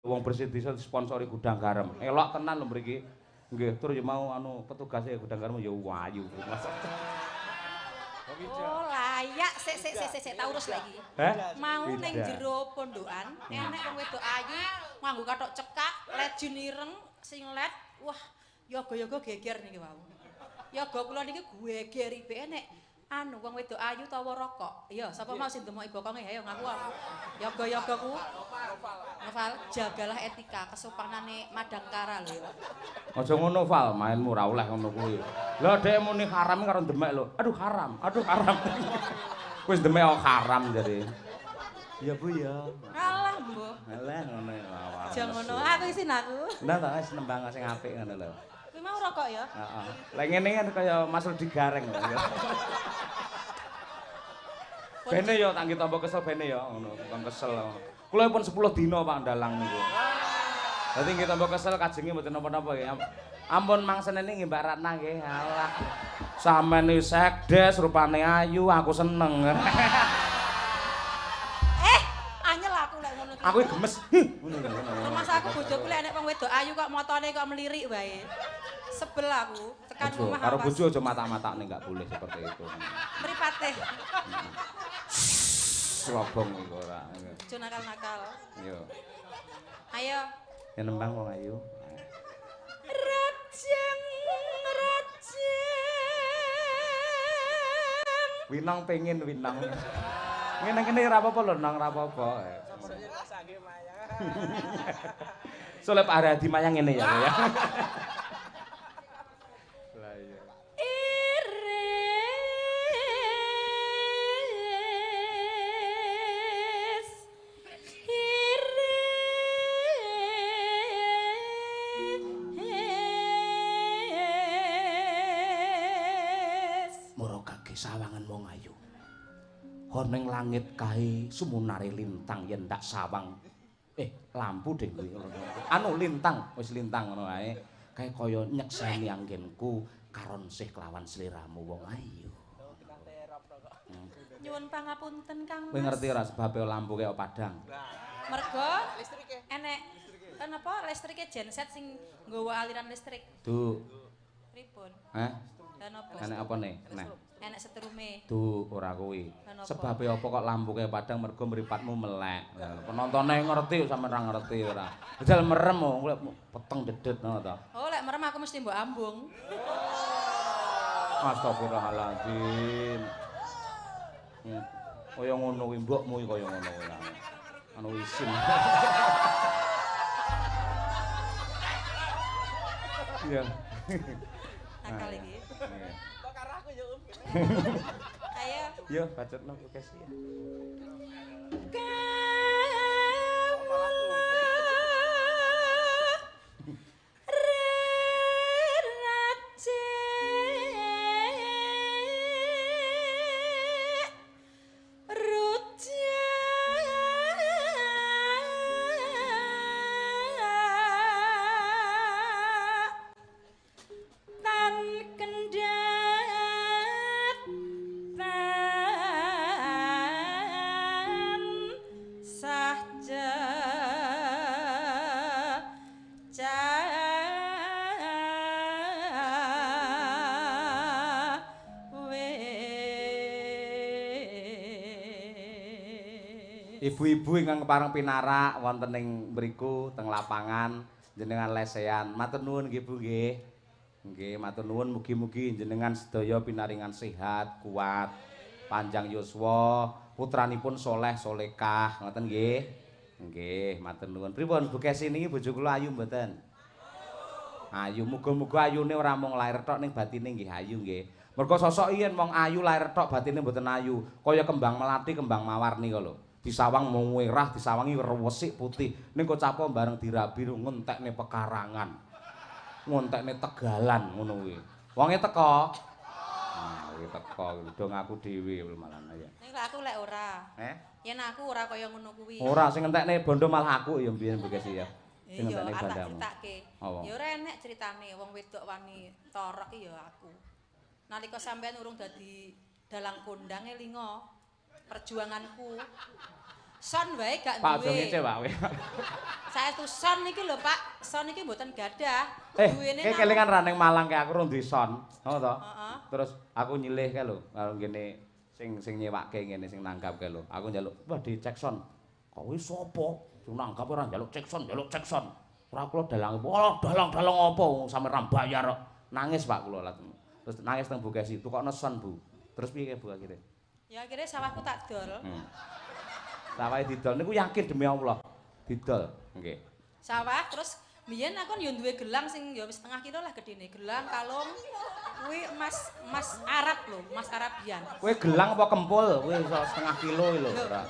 Wong bersih desa disponsori Gudang Garam. Elok tenan lho mriki. Nggih, tur ya mau anu petugase Gudang Garam ya ayu. Oh, layak sik sik sik sik tak urus lagi. Heh? Mau ning jero pondokan, enek wong wedok ayu nganggo kathok cekak, lejin ireng, singlet, wah, yoga-yoga geger niki wau. Yoga kula niki geger ibeke nek anu wong wedok ayu tawa rokok. Iya, sapa mau sing demoki bokonge? Ayo ngaku aku. Yoga-yogaku. Noval, jagalah etika, kesopanane Madangkara lho ya. Aja ngono, Val, mainmu ora oleh ngono kuwi. Lah dhek muni haram karo demek lho. Aduh haram, aduh haram. Wis demek kok haram jare. Ya Bu ya. Alah, Mbah. Alah ngono ya. Aja ngono, aku isin aku. Lah ta wis nembang sing apik ngono lho. Kuwi mau rokok ya? Heeh. Lah ngene kan kaya Mas Rudi Gareng lho. Bene ya tak nggih tampa kesel bene ya ngono, bukan kesel. Kula pun 10 dina Pak Dalang niku. Dadi nggih tampa kesel kajenge mboten napa-napa nggih. Ampun mang senene nggih Mbak Ratna nggih. Alah. Sampeyan iki sekdes rupane ayu, aku seneng. Anyel aku lek ngono iki. Aku gemes. Ngono lho. Rumah aku bojoku lek enek wong wedok ayu kok motone kok melirik wae. Sebel aku, tekan omah karo bojo aja mata-matakne, enggak boleh seperti itu. Mripate. Slobong iku ora. Aja nakal-nakal. Iya. Ayo. Ya nembang wong ayu. Rajeng rajeng. Winong pengin winong. Ngene kene ora apa-apa lho, nang ora apa-apa. Soale Pak Haradi mayang ngene ya. Lah iya. Iris iris. Mara kage sawangan wong ayu. Ning langit kae sumunare lintang yen ndak sawang. Lampu deh kuwi. Anu lintang, wis lintang ngono ae. Kae kaya nyekseni anggenku karon sih kelawan sliramu wong ayu. Nyuwun pangapunten Kang Mas. Kowe ngerti ora sebabe lampu kaya padang? Mergo listrike enek napa listrike genset sing nggawa aliran listrik. Duh. Pripun? Hah? Lah napa? Enek apa ne? Nah. Enek setrume. Duh, ora kuwi. Sebabe apa kok lampu kaya padang mergo mripatmu melek. Penontone ngerti sampean ora ngerti ora. Jajal merem kok peteng dedet ngono ta. Oh, lek merem aku mesti mbok ambung. Astagfirullahaladzim. Kaya ngono kuwi mbokmu iki kaya ngono kuwi. Anu isin. Iya. Nakal iki. Kok karo aku ya, Om. Ayo. Yo, bacotno kesi ya. Kawula rerajek rujak tan kendhat tan sah cawe. Ibu-ibu ingkang kepareng pinarak wonten ing mriku teng lapangan jenengan lesehan. Matur nuwun nggih Bu nggih. Nggih, matur nuwun mugi-mugi jenengan sedaya pinaringan sehat, kuat, panjang yuswa, putranipun soleh solekah, ngoten nggih. Nggih, matur nuwun. Pripun Bu Kesi niki bojo kula ayu mboten? Ayu, muga-muga ayune ora mung lair tok ning batine nggih ayu nggih. Mergo sosok yen wong ayu lair tok batine mboten ayu, kaya kembang melati, kembang mawar nika lho. Disawang merah, disawangi resik putih. Ning kok capo bareng dirabi ngentekne pekarangan. Ngentekne tegalan ngono kuwi. Wonge teko. Nah, kuwi teko do ngaku dhewe malah ya. Ning aku lek ora. Heh? Yen aku ora kaya ngono kuwi. Ora sing ngentekne bondo malah aku ya mbiyen Bu Kesi ya. Sing Iya, ngentekne tak bandamu. critake. Apa? Ya ora enek critane wong wedok wani torok ki ya aku. Nalika sampean urung dadi dalang kondang elinga perjuanganku. Son wae gak duwe. Pak aja ngece, Pak. Saestu son niki lho, Pak. Son niki mboten gadah. Duwene nang kelingan ra ning Malang kae aku ora duwe son. Ngono to? Heeh. Terus aku nyilih kae lho, karo ngene sing nyewake ngene sing nanggap kae lho. Aku njaluk, "Wah, dicek son." Kowe sapa? Sing nanggap ora njaluk cek son, njaluk cek son. Ora kula dalang. Wah, dalang-dalang apa sampe ra bayar kok. Nangis, Pak, kula lah. Terus nangis teng Bu Kesi, tukokno son, Bu. Terus piye Bu akhire? Ya akhire sawahku tak dol. Sawahe didol niku yakin demi Allah. Didol. Nggih. Sawah terus biyen aku yo duwe gelang sing yo setengah kilo lah gedene. Gelang kalung kuwi emas emas Arab lho, emas Arabian. Kowe gelang apa kempul? Kowe iso setengah kilo lho ora.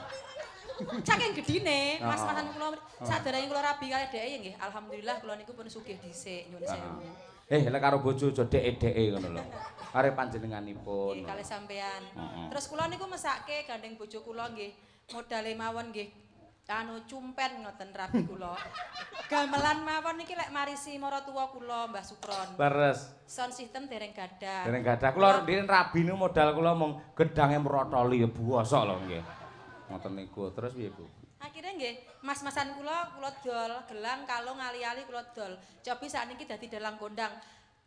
Saking gedine, mas-masan kula saderenge kula rabi kalih dheke nggih. Alhamdulillah kula niku pun sugih dhisik nyuwun sewu. Lek karo bojo aja dheke-dheke ngono lho. Kare panjenenganipun. Nggih, kalih sampean. Terus kula niku mesake gandeng bojo kula nggih. Modale mawon nggih anu cumpen ngoten rabi kula. Gamelan mawon niki lek marisi maratuwa kula Mbah Sukron. Leres. Sound system dereng gadah. Dereng gadah. Kula ndirin rabi niku modal kula mung gedange mrotoli ya buwosok lho nggih. Ngoten niku. Terus piye, Bu? Akhirnya nggih, mas-masan kula kula dol gelang kalung ali-ali kula dol. Cobi sakniki dadi dalang kondang.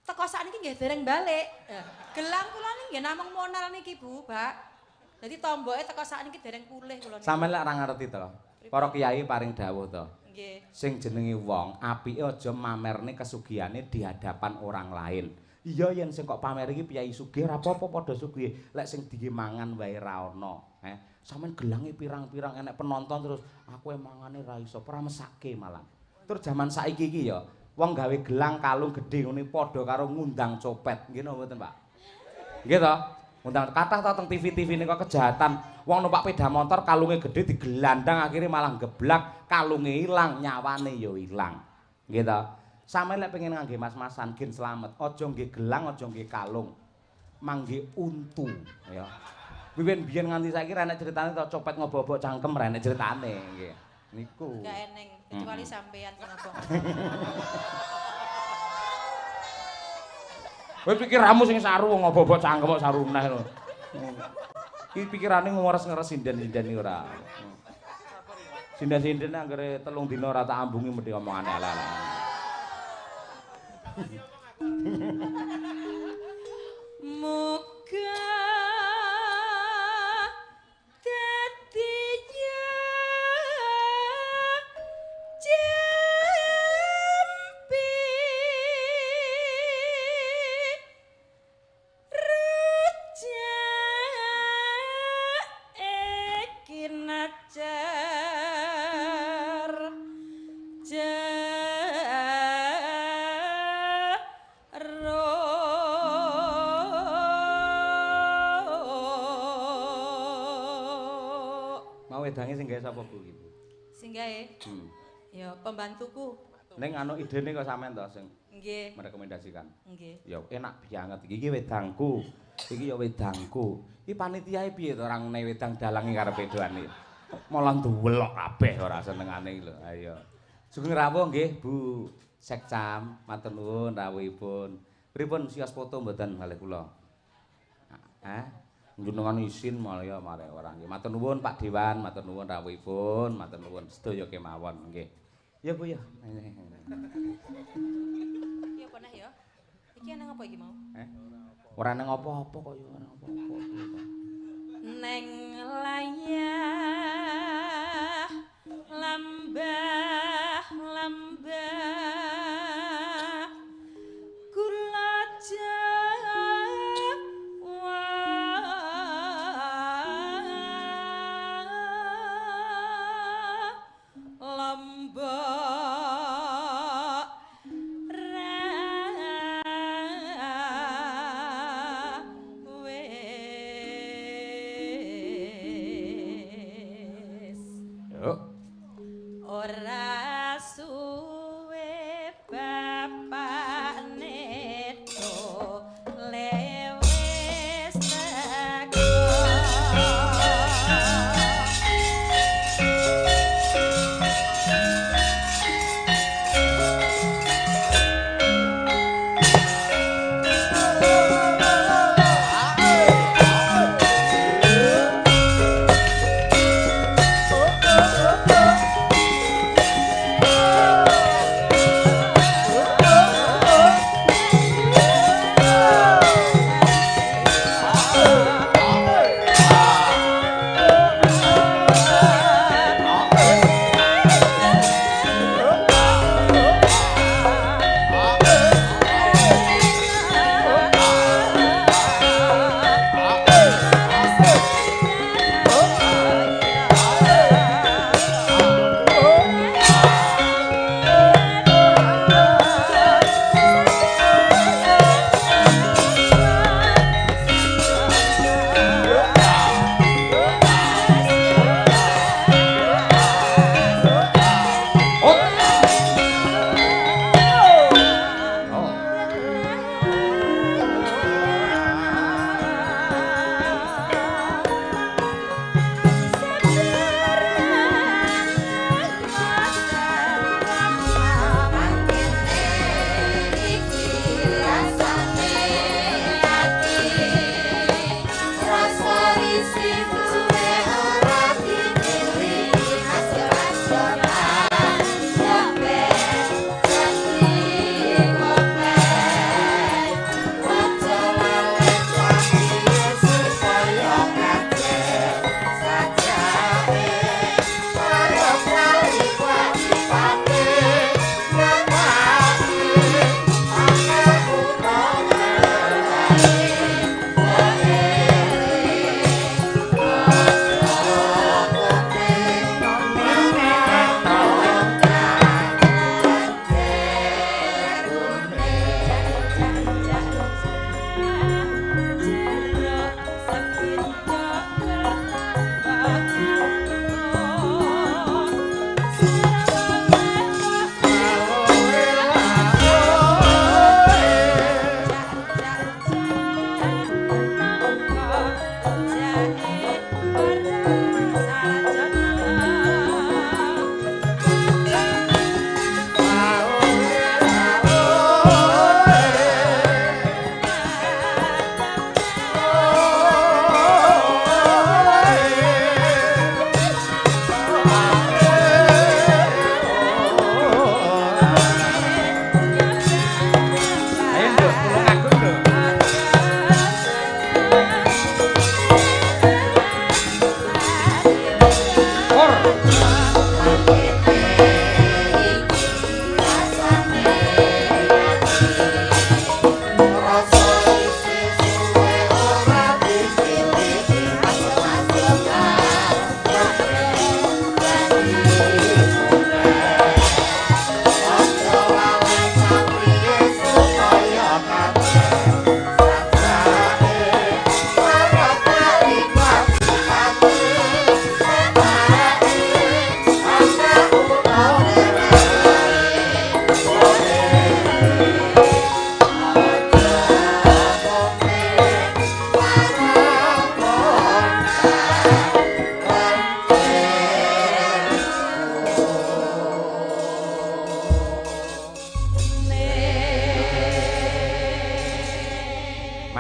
Teko sakniki nggih dereng balik. Gelang kula niki nggih namung monal niki, Bu, Pak. Dadi tomboke teko sakniki dereng pulih kula niki. Sampeyan lek ora ngerti to. Para kiai paring dawuh to. Nggih. Sing jenenge wong apike aja mamerne kesugihane di hadapan orang lain. Iya yen sing kok pamer iki piyai sugih ora apa-apa padha sugih. Lek sing diye mangan wae ra ono, Sampeyan gelange pirang-pirang enek penonton terus aku mangane ra iso, ora mesake malah. Terus jaman saiki iki ya, wong gawe gelang kalung gedhe ngene padha karo ngundang copet. Nggih napa mboten, Pak? Nggih to? Ngundang kathah ta teng TV-TV nika kejahatan. Wong numpak sepeda motor kalunge gedhe digelandang akhirnya malah geblak, kalunge ilang, nyawane ya ilang. Nggih to? Sampeyan lek pengen ngangge mas-masan gen slamet, aja nggih gelang, aja nggih kalung. Mangge untu ya. Wiwit biyen nganti saiki ra enek critane to copet ngobok-obok cangkem ra enek critane nggih. Niku. Gak eneng kecuali sampean sing ngobok. Kowe pikiramu sing saru wong ngobok-obok cangkem kok saru neh lho. Iki pikirane ngores-ngores sinden-sinden iki ora. Sinden-sinden anggere 3 dina ora tak ambungi mesti omongane elek-elek. Muga dadi jampi rujak kinajar Wedange sing gawe sapa Bu iki, Bu? Sing gawe? Ya pembantuku. Ning anu idene kok sampean to sing nggih merekomendasikan. Nggih. Ya enak banget iki. Iki wedangku. Iki ya wedangku. Iki panitiae piye to ora ngene wedang dalange karepe doan iki. Malah nduwelok kabeh ora senengane iki lho. Ayo. Sugeng rawuh nggih Bu Sekcam, matur nuwun rawuhipun. Pripun sios foto mboten kalih kula? Hah? Njenengan isin malah ya mare ora nggih. Matur nuwun Pak Dewan, matur nuwun rawuhipun, matur nuwun sedaya kemawon nggih. Ya Bu ya. Iki apa neh ya? Iki nang apa iki mau? Ora nang apa-apa kok ya ora apa-apa. Neng layah lambah lambah kula Lombok ra wis. Yuk. Ora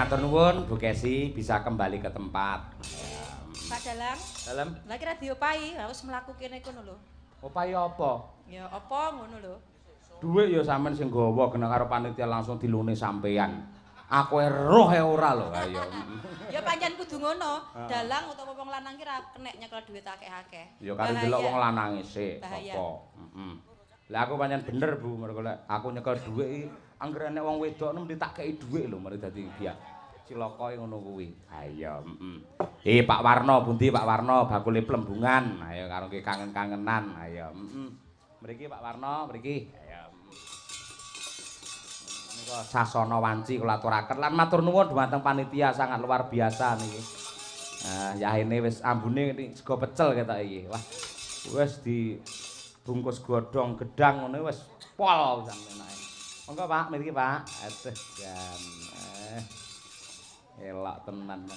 Matur nuwun Bu Kesi bisa kembali ke tempat. Pak Dalang. Dalem. Lah kira diopahi, harus mlaku kene kono lho. Opahi apa? Ya apa ngono lho. Dhuwit ya sampean sing gawa kena karo panitia langsung dilune sampean. Aku roh e ora lho. Ayo. Ya pancen kudu ngono. Dalang utawa wong lanang ki ra kenek nyekel dhuwit akeh-akeh. Ya karo delok wong lanange sik apa. Heeh. Lah aku pancen bener Bu, mergo lek aku nyekel dhuwit iki anggere nek wong wedok mesti tak kei dhuwit lho, mari dadi biak. Cilaka ngono kuwi. Ayo, heeh. Pak Warno pundi Pak Warno bakule plembungan. Ayo karo ki kangen-kangenan. Ayo, heeh. Mriki Pak Warno, mriki. Ayo. Menika sasana wanci kula aturaken lan matur nuwun dhumateng panitia sangat luar biasa niki. Nah, yahene wis ambune sego pecel ketok iki. Wah, wis dibungkus godhong gedang ngono wis pol sampeyan enake. Monggo Pak, mriki Pak. Aduh, jan. Elok tenan.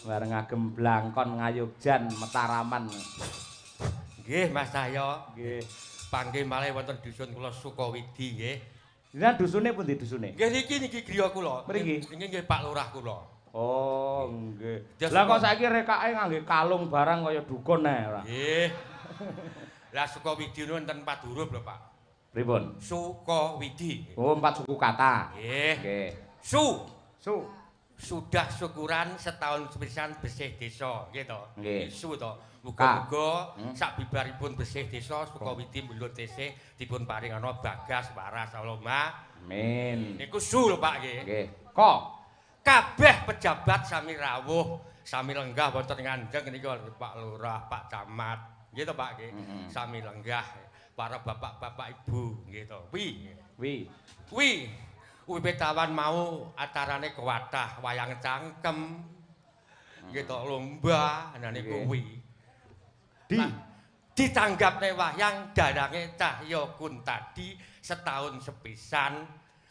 Bareng ngagem blangkon ngayogjan Mataraman. Nggih, Mas Cahyo. Nggih. Panggih malih wonten dusun kula Sukawidi nggih. Jenengan dusune pundi dusune? Nggih niki niki griya kula. Mriki. Niki nggih Pak Lurah kula. Oh, nggih. Lah kok saiki rekake ngangge kalung barang kaya dukun ae ora? Nggih. Lah Sukawidi niku wonten 4 huruf lho, Pak. Pripun? Sukawidi. Oh, 4 suku kata. Nggih. Nggih. Su. Su. Sudah syukuran setahun sepisan bersih desa, nggih to? Nggih. Su to. Muga-muga sak bibaripun bersih desa Sukawidi Mbelut tesih dipun paringana bagas waras Allahumma. Amin. Niku su lho Pak nggih. Nggih. Ko. Kabeh pejabat sami rawuh, sami lenggah wonten nganjeng niku Pak Lurah, Pak Camat, nggih to Pak nggih. Sami lenggah para bapak-bapak ibu nggih to. Wi. Wi. Wi. Wiwit awan mau acarane kuwatah wayang cangkem. Nggih to lomba nah niku wi. Di ditanggapne wayang dalange Cahya Kuntadi setahun sepisan.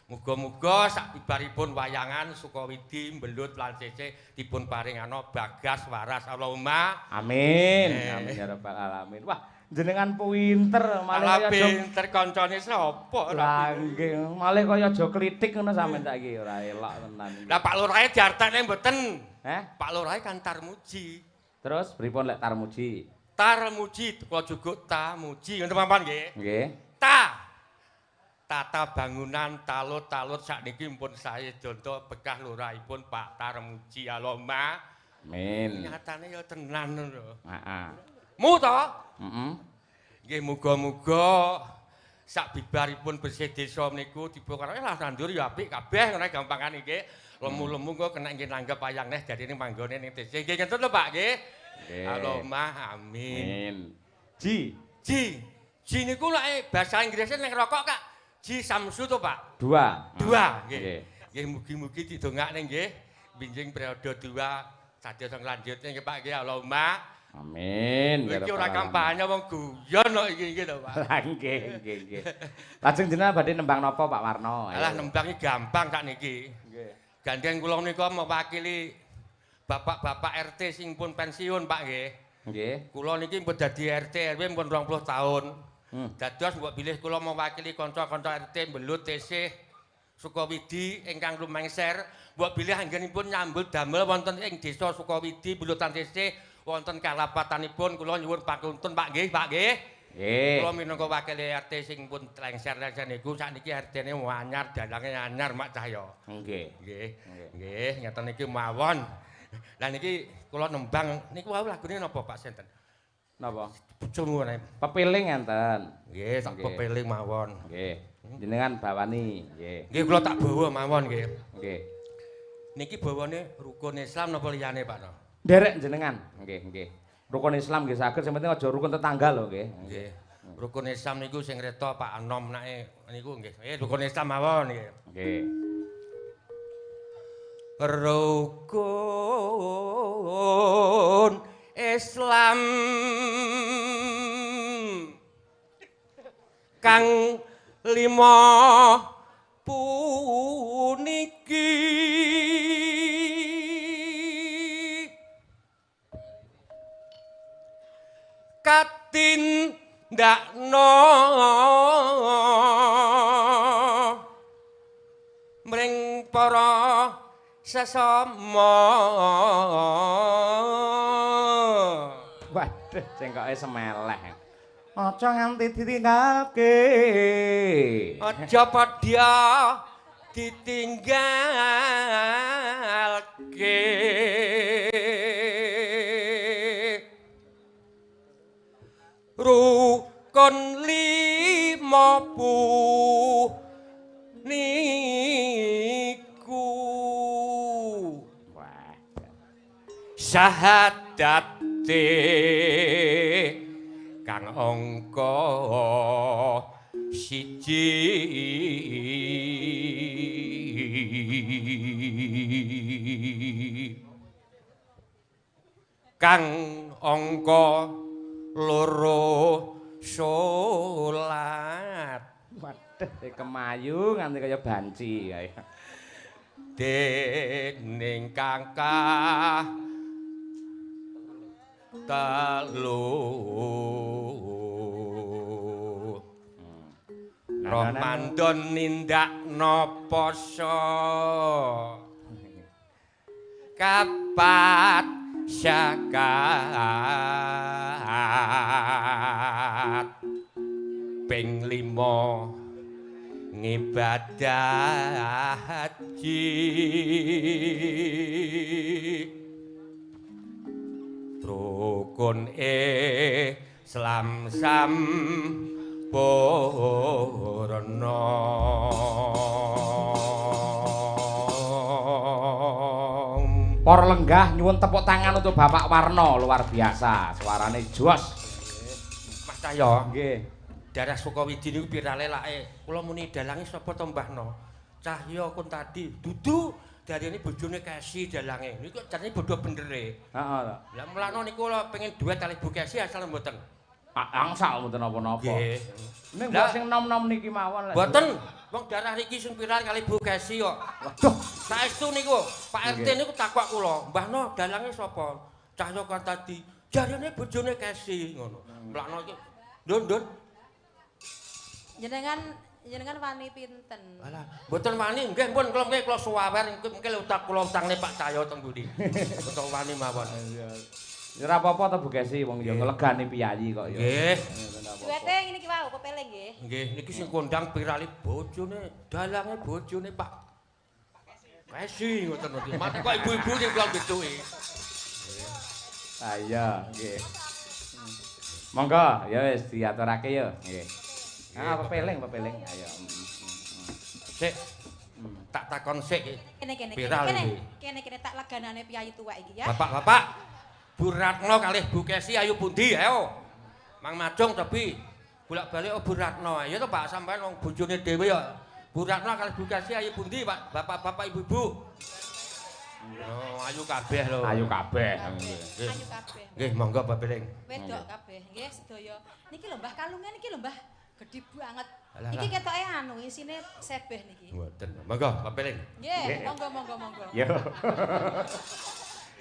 Muga-muga sak bibaripun wayangan Sukawidi Mbelut lan sisih dipun paringana bagas waras Allahumma. Amin. Amin ya rabbal alamin. Wah, jenengan pinter malih kaya pinter kancane sapa? Lah nggih, malih kaya aja klitik ngono sampean saiki ora elok tenan. Lah Pak Lurahe diartekne mboten? Heh? Pak Lurahe kan Tarmuji. Terus pripun lek Tarmuji? Tarmuji kula juguk tamuji ngoten papan nggih. Nggih. Ta. Tata bangunan talut-talut sakniki pun sae donto bekah lurahipun Pak Tarmuji Allahumma. Amin. Nyatane ya tenan lho. Heeh. Mu to? Heeh. Nggih muga-muga sak bibaripun bersih desa niku dibongkar lah nandur ya apik kabeh ngono gampangane nggih. Lemu-lemu kok kena nggih nanggep wayang neh dadine manggone ning desa. Nggih ngenten lho Pak nggih. Allahumma amin. Amin. Ji. Ji. Ji niku lek bahasa Inggrisnya ning rokok Kak. Ji Samsu to Pak. 2. 2 nggih. Nggih mugi-mugi didongakne nggih. Binjing periode 2 sados lanjutne nggih Pak nggih Allahumma. Amin. Iki ora kampanye wong guyon kok iki nggih to Pak. Lah nggih nggih nggih. Lajeng jenengan badhe nembang napa Pak Warno? Alah nembang iki gampang sak niki. Nggih. Gandeng kula menika mewakili bapak-bapak RT sing pun pensiun Pak nggih. Nggih. Kula niki pun dadi RT RW pun 20 tahun. Dados mbok bilih kula mewakili kanca-kanca RT Mbelut tesih Sukawidi ingkang lumengser, mbok bilih anggenipun nyambut damel wonten ing desa Sukawidi Mbelut tesih wonten kalapatanipun kula nyuwun pakuntun Pak nggih, Pak nggih. Nggih. Kula minangka wakil RT sing pun lengser-lengser niku sakniki RT-ne anyar dalange anyar Mak Cahya. Nggih. Nggih. Nggih, ngeten iki mawon. Lah niki kula nembang niku wau lagune napa Pak sinten? Napa? Bojomu ngene. Pepiling enten. Nggih, tak pepiling mawon. Nggih. Jenengan bawani, nggih. Nggih, kula tak bawa mawon nggih. Nggih. Niki bawane rukun Islam napa liyane Pak? Nderek jenengan. Nggih, nggih. Rukun Islam nggih saged, sing penting aja rukun tetangga lho nggih. Nggih. Rukun Islam niku sing reta Pak Anom nake niku nggih. Rukun Islam mawon nggih. Nggih. Rukun Islam kang lima puniki katindakno mring para sesama. Waduh, cengkoke semeleh. Aja nganti ditinggalke. Aja padha ditinggalke. Rukun lima niku. Wah. Syahadate kang angka siji. Kang angka loro salat. Waduh, kemayu nganti kaya banci kae. Dening kang telu Ramadan nindakno poso kapat zakat ping 5 ngibadah haji. Rukun Islam sampurna. Para lenggah nyuwun tepuk tangan untuk Bapak Warno, luar biasa, suarane jos. Mas Cahyo, nggih. Daerah Sukawidi niku pirale lake. Kula muni dalange sapa to Mbah No? Cahyo Kuntadi. Dudu darene bojone Kesi dalange. Niku jarene bodho bendere. Heeh ta. Lah mulane niku kula pengin duet kali Bu Kesi asal mboten. Angsal mboten napa-napa. Nggih. Ning mbok sing nom-nom niki mawon lek. Mboten. Wong darah niki sing viral kali Bu Kesi kok. Waduh, saestu niku Pak RT niku takok kula, "Mbah No, dalange sapa?" Cahyo Kuntadi. Jarene bojone Kesi ngono. Mulane iki, "Ndun, Ndun." Jenengan wani pinten? Alah, mboten wani nggih pun kula mengke kula suwawer mengke utak kula utangne Pak Cahyo teng mburi. Mboten wani mawon. Iya. Ya ora apa-apa to Bu Kesi, wong ya nglegani piyayi kok ya. Nggih. Duwete ngene iki wau pepeling nggih. Nggih, niki sing kondang pirali bojone, dalange bojone Pak Kesi ngoten niki. Mate kok ibu-ibu sing kula betuki. Ah iya, nggih. Monggo, ya wis diaturake ya, nggih. Ah, pepeling, pepeling. Ayo. Sik. Tak takon sik. Kene kene kene. Kene kene tak leganane piyayi tuwek iki ya. Bapak-bapak, Bu Ratno kalih Bu Kesi ayo pundi ayo. Mang Majung tapi bolak-balik oh Bu Ratno. Ayo to Pak sampean wong bojone dhewe ya. Bu Ratno kalih Bu Kesi ayo pundi Pak? Bapak-bapak ibu-ibu. Oh, ayo kabeh lho. Ayo kabeh. Ayo kabeh. Nggih, monggo Bapak Piring. Wedok kabeh nggih sedaya. Niki lho Mbah kalungan iki lho Mbah. Gedhe banget. Iki ketoke anu isine sebeh niki. Mboten. Monggo Bapak Piring. Nggih, monggo monggo monggo. Yo.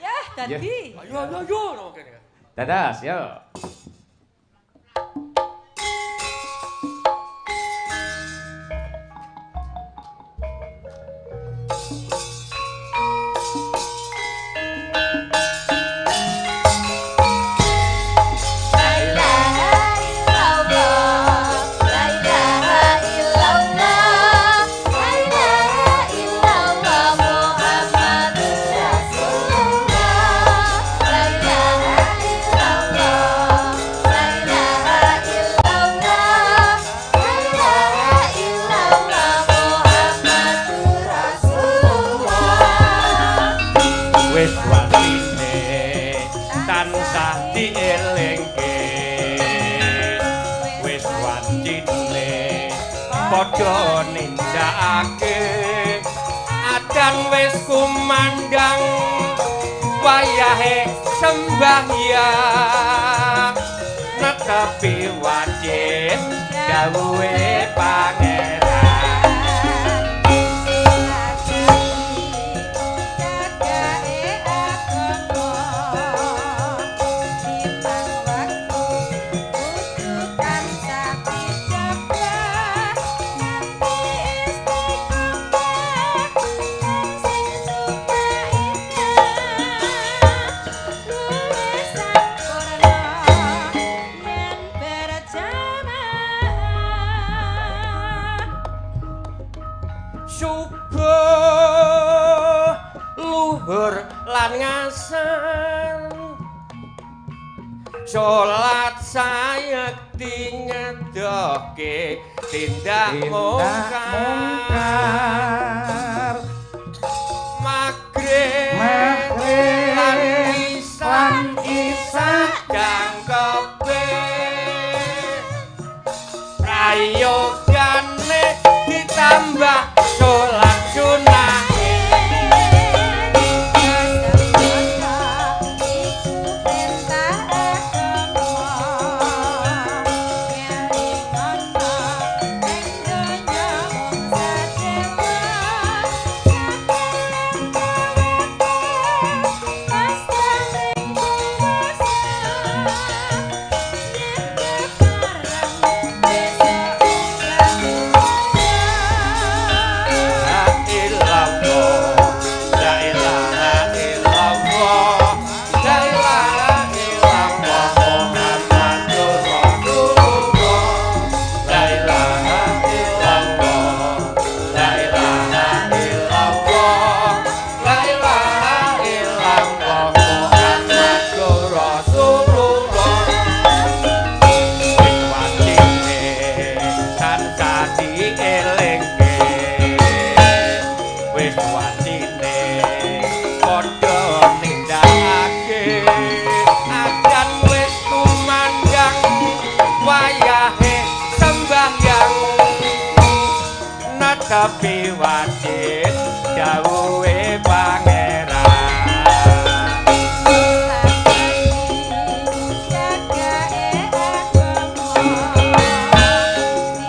Ya, dadi. Ayo ayo ayo kene. Dadas, yo. Padha nindakake adan wis kumandhang wayahe sembahyang netepi wajib dawuhe pangeran. Subuh luhur lan ngasar salat sayekti ngedohke tindak mungkar magrib lan isya jangkepe prayogane ditambah salat sunah. Tapi wajib dawuhe pangeran jagae agama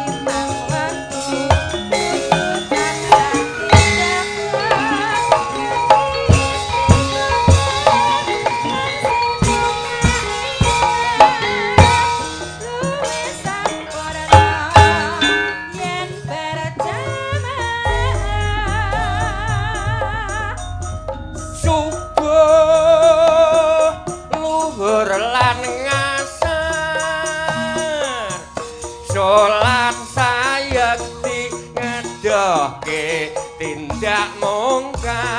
limang wektu kudu tansah salat sayekti ngedohke tindak mungkar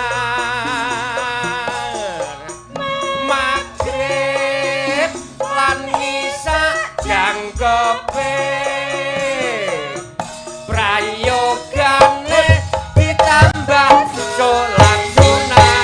magrib lan isya jangkepe prayogane ditambah salat sunah.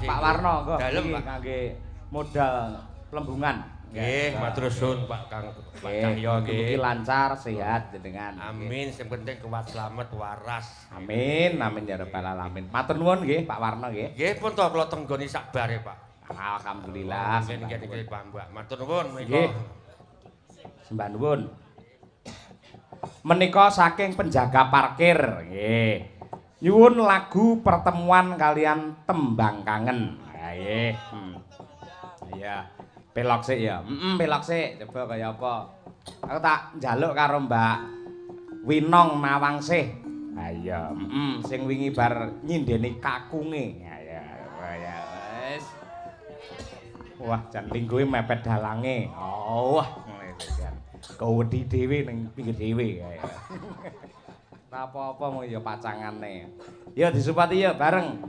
Pak Warno kok iki kangge modal plembungan. Nggih, matur suwun Pak Kang Pak Cahyo nggih. Mugi lancar, sehat jenengan. Amin, sing penting kuat slamet waras. Amin, amin ya rabbal alamin. Matur nuwun nggih Pak Warno nggih. Nggih, pun to kula tenggoni sakbare, Pak. Alhamdulillah. Nggih nggih Pak Mbak. Matur nuwun menika. Nggih. Sembah nuwun. Menika saking penjaga parkir nggih. Nyuwun lagu pertemuan kalian tembang kangen. Ha nggih. Iya. Pelok sik ya. Heeh, pelok sik. Coba kaya apa? Aku tak njaluk karo Mbak Winong Nawangsih. Ha iya, heeh, sing wingi bar nyindeni kakunge. Ha iya, ya wis. Wah, jan lingguhe mepet dalange. Oh, wah, ngene jan. Kewedi dhewe ning pinggir dhewe kae. Ora apa-apa mung ya pacangane. Ya disupati ya bareng.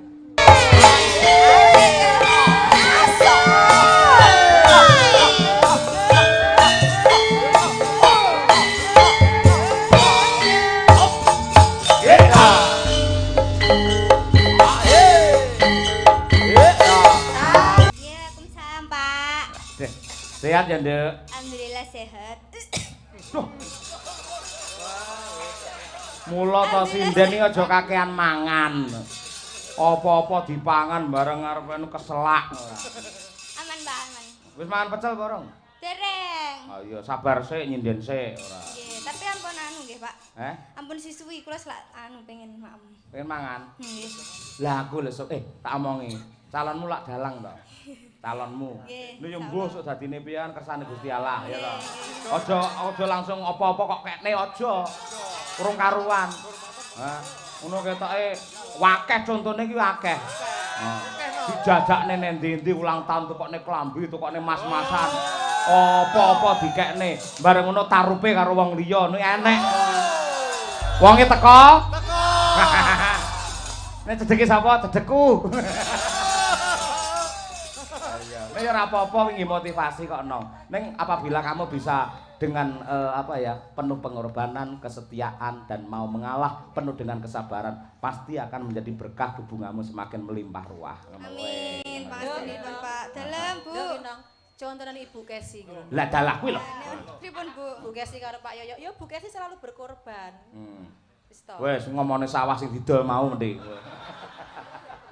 Waalaikumsalam, Pak. Sehat ya, Nduk? Alhamdulillah sehat. Duh. Mula to sinden iki aja kakean mangan. Apa-apa dipangan bareng arep anu keselak. Aman, Pak, aman. Wis mangan pecel apa rong? Dereng. Ah iya, sabar sik nyinden sik ora. Nggih, tapi ampun anu nggih, Pak. Eh? Ampun sisuwi kula selak anu pengen maem. Pengen mangan? Nggih. Lah aku lho tak omongi. Calonmu lak dalang to. Calonmu. Nggih. Lho ya mbuh sok dadine piye kan kersane Gusti Allah ya to. Aja langsung apa-apa kok kekne aja. Urung karuan. Hah, ngono ketoke wakeh contone iki akeh. Dijajakne nang ndi-ndi ulang tahun tukokne klambi, tukokne mas-masan. Apa-apa dikekne. Bareng ngono tarupe karo wong liya ngono enek. Wonge teko? Teko. Nek cedeke sapa? Cedekku. Iya. Nek ya ora apa-apa wingi motivasi kok no. Ning apabila kamu bisa dengan penuh pengorbanan, kesetiaan dan mau mengalah, penuh dengan kesabaran, pasti akan menjadi berkah hubunganmu semakin melimpah ruah. Amin. Pangestunipun Pak. Dalem, Bu. Contohane Ibu Kesi kuwi. Lah dalah kuwi lho. Pripun, Bu? Bu Kesi karo Pak Yoyo. Ya Bu Kesi selalu berkorban. Wis to. Wes ngomongane sawah sing didol mau mending.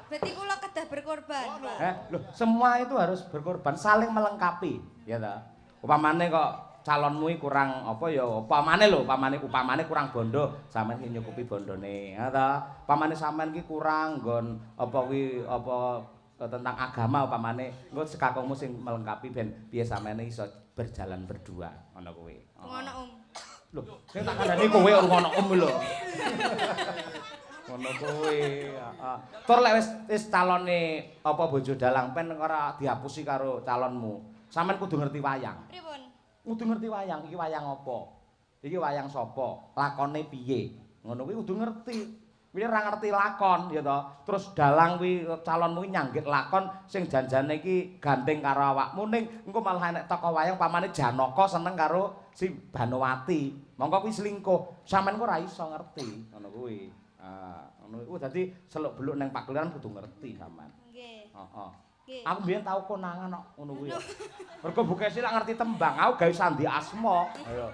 Berarti kula kedah berkorban, Pak. Loh, semua itu harus berkorban, saling melengkapi, ya ta. Upamane kok calonmu iki kurang apa ya, upamane lho, upamane kurang bondo, sampean ki nyukupi bondone, ya ta. Upamane sampean ki kurang nggon apa kuwi apa tentang agama upamane, engko sekakungmu sing melengkapi ben piye sampean iso berjalan berdua, ngono kuwi. Ngono, Om. Lho, sing tak kandhani kowe ora ngono Om lho. Ngono kuwi, heeh. Tur lek wis calone apa bojo dalang pen ora dihapusi karo calonmu. Sampeyan kudu ngerti wayang. Pripun? Kudu ngerti wayang, iki wayang apa? Iki wayang sapa? Lakone piye? Ngono kuwi kudu ngerti. Kuwi ora ngerti lakon ya to. Terus dalang kuwi calonmu kuwi nyanggit lakon sing janjane iki gandeng karo awakmu ning engko malah enek tokoh wayang pamane Janaka seneng karo si Banowati. Mongko kuwi selingkuh. Sampeyan kok ora iso ngerti ngono kuwi. Ah, ngono iku dadi seluk-beluk ning pakeliran kudu ngerti sampean. Nggih. Heeh. Nggih. Aku mbiyen tau konangan kok ngono kuwi. Mergo Bu Kesi lak ngerti tembang, aku gawe sandi asma. Ayo.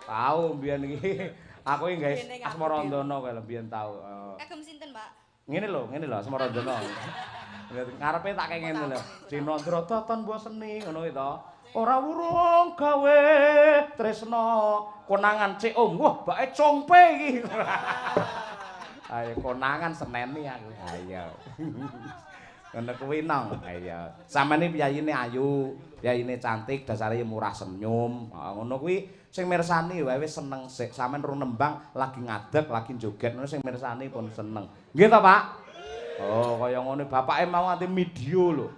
Tau mbiyen iki. Aku iki gawe Asmarandana kae lho mbiyen tau. Kagem sinten, Pak? Ngene lho Asmarandana. Ngarepe tak kaya ngene lho. Cinandra toton mbok seni ngono kuwi to. Ora wurung gawe tresna konangan cek om. Wah, bake congpe iki. Ayo konangan seneni aku. Ayo. Ngono kuwi nang. Ayo. Sampeyan iki piyayine ayu, piyayine cantik, dasare murah senyum. Ngono kuwi sing mirsani wae wis seneng sik. Sampeyan rung nembang lagi ngadeg, lagi joget ngono sing mirsani pun seneng. Nggih to, Pak? Oh, kaya ngono bapake mau nganti video lho.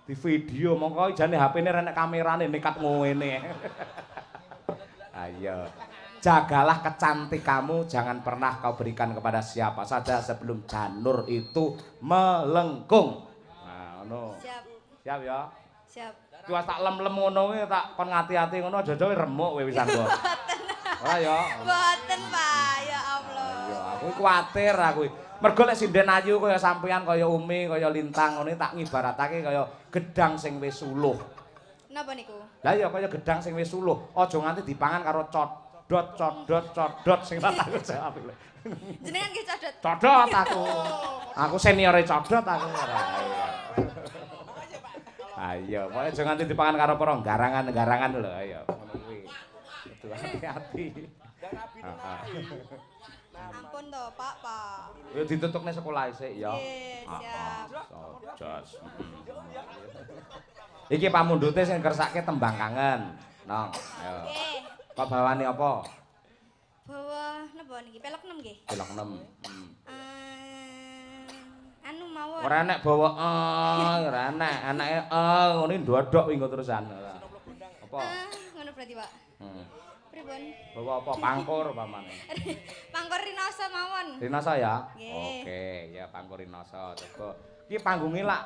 Di video mongko jane HP-ne renek kamerane nekat ngene. Ayo. Jagalah kecantikanmu, jangan pernah kau berikan kepada siapa saja sebelum janur itu melengkung. Nah, ngono. Siap. Siap ya? Siap. Kuwi tak lem-lem ngono kuwi tak kon ngati-ati ngono aja-aja remuk kowe wisan kok. Ora ya? Mboten, Pak. Ya Allah. Ya, aku kuwatir aku. Mergo lek sinden ayu kaya sampeyan, kaya Umi, kaya Lintang ngono tak ngibaratake kaya gedang sing wis suluh. Napa niku? Lah ya kaya gedang sing wis suluh, aja nganti dipangan karo codot codot codot sing tak tanggung jawab lho. Jenengan nggih codot. Codot aku. Aku seniore codot aku ora. Ayo, pokoke aja nganti dipangan karo para garangan-garangan lho, ayo ngono kuwi. Kudu hati-hati. Ampun to, Pak, Pak. Ya ditutukne sekolah sik ya. Nggih, siap. Jos. Iki pamundhute sing kersake tembang kangen. Nong, ayo. Nggih. Kok bawane apa? Bawa napa niki? Pelok 6 nggih. Pelok 6. Anu mawon. Ora enek bawa ora enek. Anake ngono iki ndodok wingi terusan. Apa? Ngono berarti, Pak. Pripun? Bawa apa? Pangkur pamane. Pangkur Rinoso mawon. Rinoso ya? Nggih. Oke, ya Pangkur Rinoso. Coba. Iki panggunge lak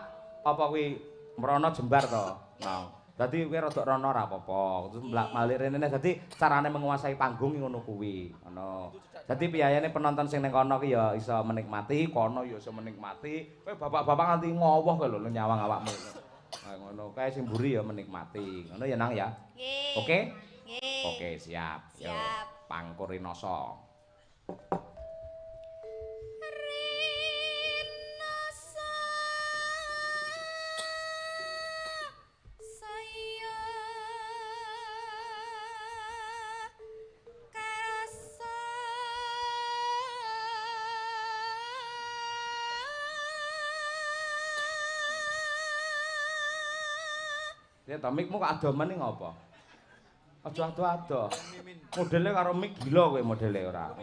apa kuwi mrono jembar to? Nah. Dadi kowe rada rono ora apa-apa. Terus mlak-malik rene dadi carane menguasai panggung ngono kuwi. Ngono. Dadi piyayane penonton sing ning kono ki ya iso menikmati, kono ya iso menikmati. Kowe bapak-bapak nganti ngowoh kowe lho nyawang awakmu. Nah, ngono kae sing mburi ya menikmati. Ngono ya Nang ya? Nggih. Oke? Nggih. Oke, siap. Siap. Yo, Pangkur Rinoso. Rinoso. Ya to mikmu kok adomen iki ngopo? Aja ado-ado. Modele karo mik gila kowe modele ora.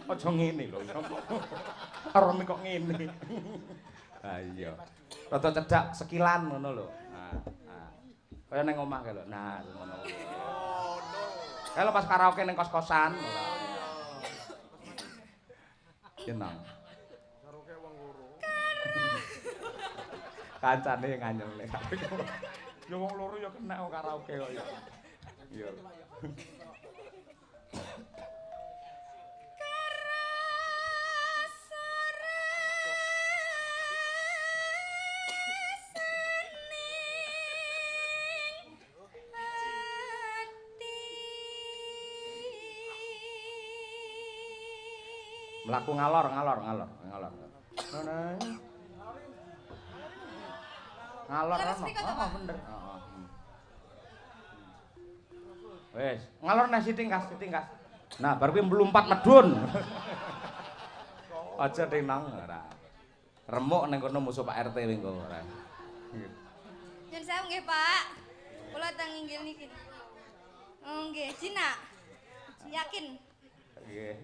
Aja ngene lho. Karo mik kok ngene. Ha iya. Rada cedhak sekilan ngono lho. Nah, nah. Kaya ning omah kae lho. Nah, ngono. Kae lho pas karaoke ning kos-kosan ora. Jeneng. Karaoke wong loro. Kancane nganyelne. Ya wong loro ya kena karaoke kok ya. Iya. Mlaku ngalor ngalor ngalor ngalor. Ngalor ono. Oh, bener. Heeh. Wis, ngalor neh sithik kas, sithik kas. Nah, bar kuwi mlumpat medhun. Aja tenang ora. Remuk ning kono musuh Pak RT engko ora. Nyun sewu nggih, Pak. Kula teng inggil niki. Oh, nggih, jinak. Yakin. Nggih.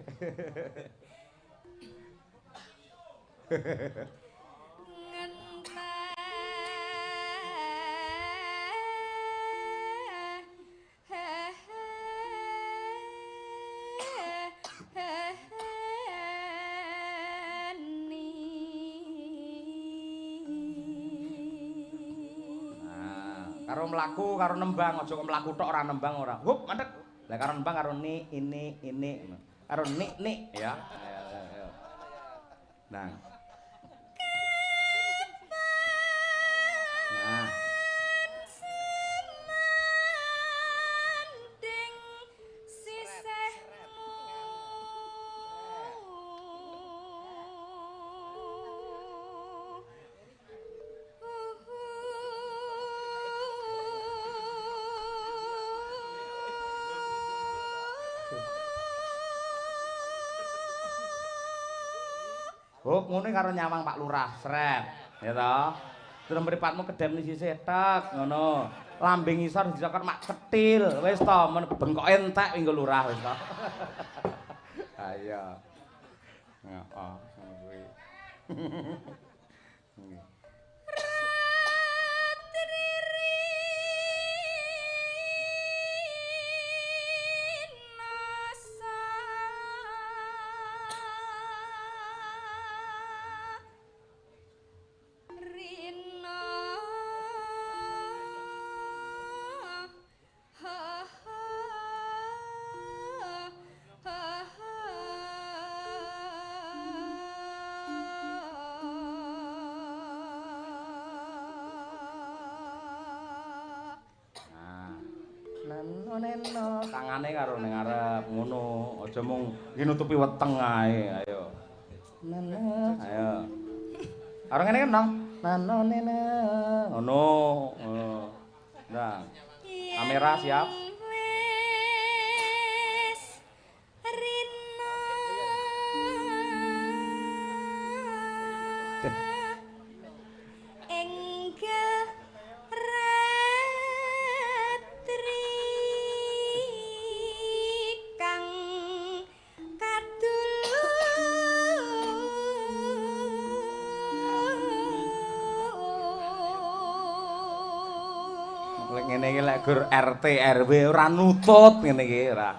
Karo mlaku karo nembang, aja kok mlaku tok ora nembang ora. Hup, mandek. Lah karo nembang karo ni ini ini. Karo nik nik ya. Ayo ayo. Nah. Nah. Hop, ngono karo nyawang Pak Lurah, sret. Ya toh. Terus mripatmu kedem ning sisih tek ngono. Lambe ngisor dicokot mak cetil. Wis to, men bengkoke entek nggo lurah wis to. Ha iya. Heeh, ngono kuwi. Nggih. Neno tangane karo ning ngarep ngono, aja mung iki nutupi weteng ae. Ayo. Neno, ayo. Karo ngene kan, Nong. Nano nene. Ngono. Nah. Kamera siap. Ngene iki lek gur RT RW ora nutut ngene iki ora.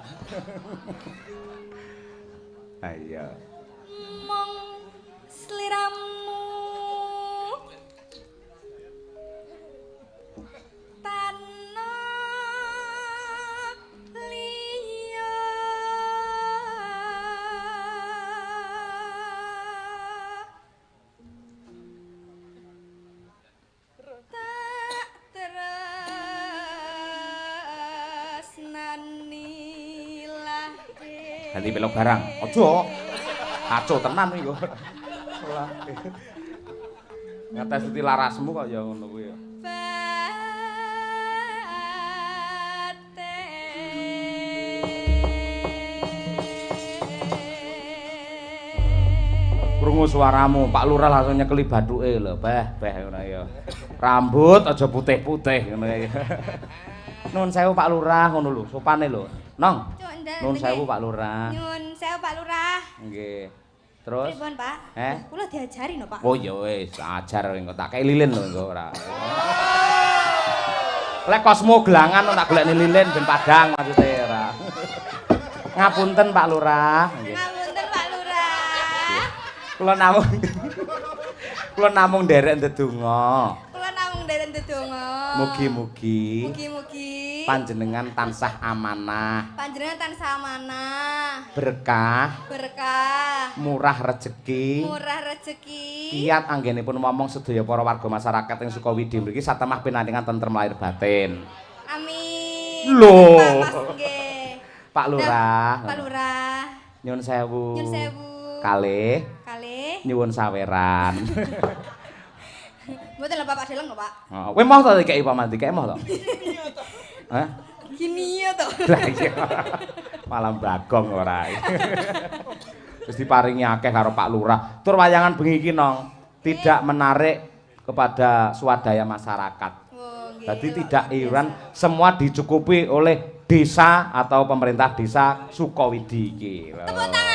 Ha iya. Mong sliramu tanah liya. Tak Ganti pelok barang. Aja. Kacau tenan iki kok. Ngetes larasmu kok ya ngono kuwi ya. Krungu suaramu, Pak Lurah langsung nyekeli bathuke lho, beh beh ngono ya. Rambut aja putih-putih ngono ya. Nuwun sewu Pak Lurah ngono lho, sopane lho. Nong. Nuwun sewu Pak Lurah. Nyuwun sewu Pak Lurah. Nggih. Terus? Pripun, Pak? Eh? Kula diajari no, Pak. Oh ya wis, ajar engko tak kei lilin lho engko ora. Lek kosmo gelangan tak golekne lilin ben padang maksude ora. Ngapunten Pak Lurah. Nggih. Ngapunten Pak Lurah. Kula namung nderek ndedonga. Kula namung nderek ndedonga. Mugi-mugi Mugi-mugi panjenengan tansah amanah, panjenengan tansah amanah, berkah, berkah, murah rejeki, murah rejeki. Kiat anggenipun momong sedaya para warga masyarakat ing Sukawidi mriki satemah pinaringan tentrem lahir batin. Amin. Lho. Pak Mas nggih. Pak Lurah. Pak Lurah. Nyuwun sewu. Nyuwun sewu. Kalih Kalih. Nyuwun saweran. Mboten lho Bapak deleng lho, Pak. Oh, kowe moh to dikeki paman, dikeki moh to? Hah? Gini ya to. Lah iya. Malah bagong ora. Wis diparingi akeh karo Pak Lurah. Tur wayangan bengi iki nong tidak menarik kepada swadaya masyarakat. Oh, nggih. Jadi tidak iuran, semua dicukupi oleh desa atau pemerintah desa Sukowidi iki. Tepuk tangan.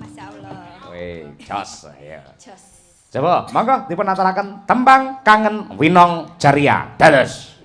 Masya Allah. Weh, jos ya. Jos. Coba, monggo dipun aturaken tembang Kangen Winong Jaria. Dados.